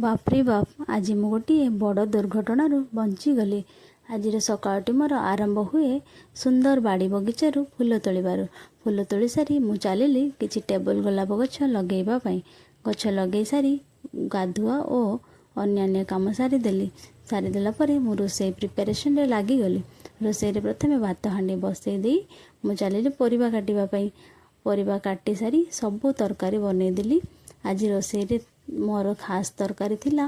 ବାପ୍ରେ ବାପ୍, ଆଜି ମୁଁ ଗୋଟିଏ ବଡ଼ ଦୁର୍ଘଟଣାରୁ ବଞ୍ଚିଗଲି। ଆଜିର ସକାଳଟି ମୋର ଆରମ୍ଭ ହୁଏ ସୁନ୍ଦର ବାଡ଼ି ବଗିଚାରୁ ଫୁଲ ତୋଳିବାରୁ। ଫୁଲ ତୋଳି ସାରି ମୁଁ ଚାଲିଲି କିଛି ଟେବୁଲ ଗୋଲାପ ଗଛ ଲଗେଇବା ପାଇଁ। ଗଛ ଲଗେଇ ସାରି ଗାଧୁଆ ଓ ଅନ୍ୟାନ୍ୟ କାମ ସାରିଦେଲି। ସାରିଦେଲା ପରେ ମୁଁ ରୋଷେଇ ପ୍ରିପାରେସନରେ ଲାଗିଗଲି। ରୋଷେଇରେ ପ୍ରଥମେ ଭାତ ହାଣ୍ଡି ବସେଇ ଦେଇ ମୁଁ ଚାଲିଲି ପରିବା କାଟିବା ପାଇଁ। ପରିବା କାଟି ସାରି ସବୁ ତରକାରୀ ବନେଇଦେଲି। ଆଜି ରୋଷେଇରେ ମୋର ଖାସ୍ ତରକାରୀ ଥିଲା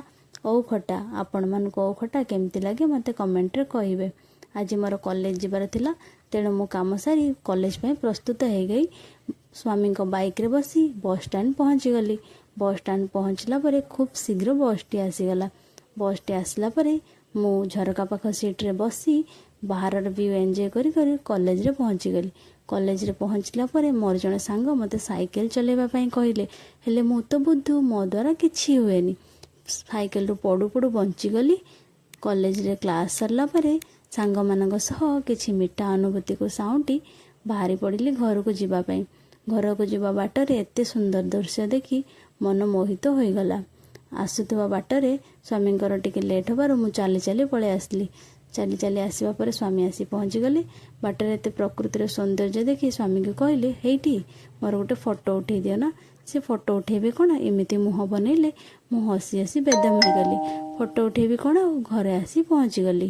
ଓଉ ଖଟା। ଆପଣମାନଙ୍କୁ ଓଉ ଖଟା କେମିତି ଲାଗେ ମୋତେ କମେଣ୍ଟରେ କହିବେ। ଆଜି ମୋର କଲେଜ ଯିବାର ଥିଲା, ତେଣୁ ମୁଁ କାମ ସାରି କଲେଜ ପାଇଁ ପ୍ରସ୍ତୁତ ହେଇଗଇ ସ୍ୱାମୀଙ୍କ ବାଇକ୍ରେ ବସି ବସଷ୍ଟାଣ୍ଡ ପହଞ୍ଚିଗଲି। ବସଷ୍ଟାଣ୍ଡ ପହଞ୍ଚିଲା ପରେ ଖୁବ୍ ଶୀଘ୍ର ବସ୍ଟି ଆସିଗଲା। ବସ୍ଟି ଆସିଲା ପରେ ମୁଁ ଝରକା ପାଖ ସିଟ୍ରେ ବସି ବାହାରର ଭ୍ୟୁ ଏନ୍ଜୟ କରି କରି କଲେଜରେ ପହଞ୍ଚିଗଲି। କଲେଜରେ ପହଞ୍ଚିଲା ପରେ ମୋର ଜଣେ ସାଙ୍ଗ ମୋତେ ସାଇକେଲ ଚଲେଇବା ପାଇଁ କହିଲେ। ହେଲେ ମୁଁ ତ ବୁଦ୍ଧୁ, ମୋ ଦ୍ୱାରା କିଛି ହୁଏନି। ସାଇକେଲରୁ ପଡ଼ୁ ପଡ଼ୁ ବଞ୍ଚିଗଲି। କଲେଜରେ କ୍ଲାସ୍ ସରିଲା ପରେ ସାଙ୍ଗମାନଙ୍କ ସହ କିଛି ମିଠା ଅନୁଭୂତିକୁ ସାଉଁଟି ବାହାରି ପଡ଼ିଲି ଘରକୁ ଯିବା ପାଇଁ। ଘରକୁ ଯିବା ବାଟରେ ଏତେ ସୁନ୍ଦର ଦୃଶ୍ୟ ଦେଖି ମନ ମୋହିତ ହୋଇଗଲା। ଆସୁଥିବା ବାଟରେ ସ୍ୱାମୀଙ୍କର ଟିକେ ଲେଟ୍ ହେବାରୁ ମୁଁ ଚାଲି ଚାଲି ପଳେଇ ଆସିଲି। ଚାଲି ଚାଲି ଆସିବା ପରେ ସ୍ୱାମୀ ଆସି ପହଞ୍ଚିଗଲେ। ବାଟରେ ଏତେ ପ୍ରକୃତିର ସୌନ୍ଦର୍ଯ୍ୟ ଦେଖି ସ୍ୱାମୀଙ୍କୁ କହିଲି, ହେଇଟି ମୋର ଗୋଟେ ଫଟୋ ଉଠେଇ ଦିଅ ନା। ସେ ଫଟୋ ଉଠେଇବେ କ'ଣ, ଏମିତି ମୁହଁ ବନେଇଲେ। ମୁଁ ହସି ହସି ବେଦମ ହେଇଗଲି। ଫଟୋ ଉଠେଇବି କ'ଣ, ଆଉ ଘରେ ଆସି ପହଞ୍ଚିଗଲି।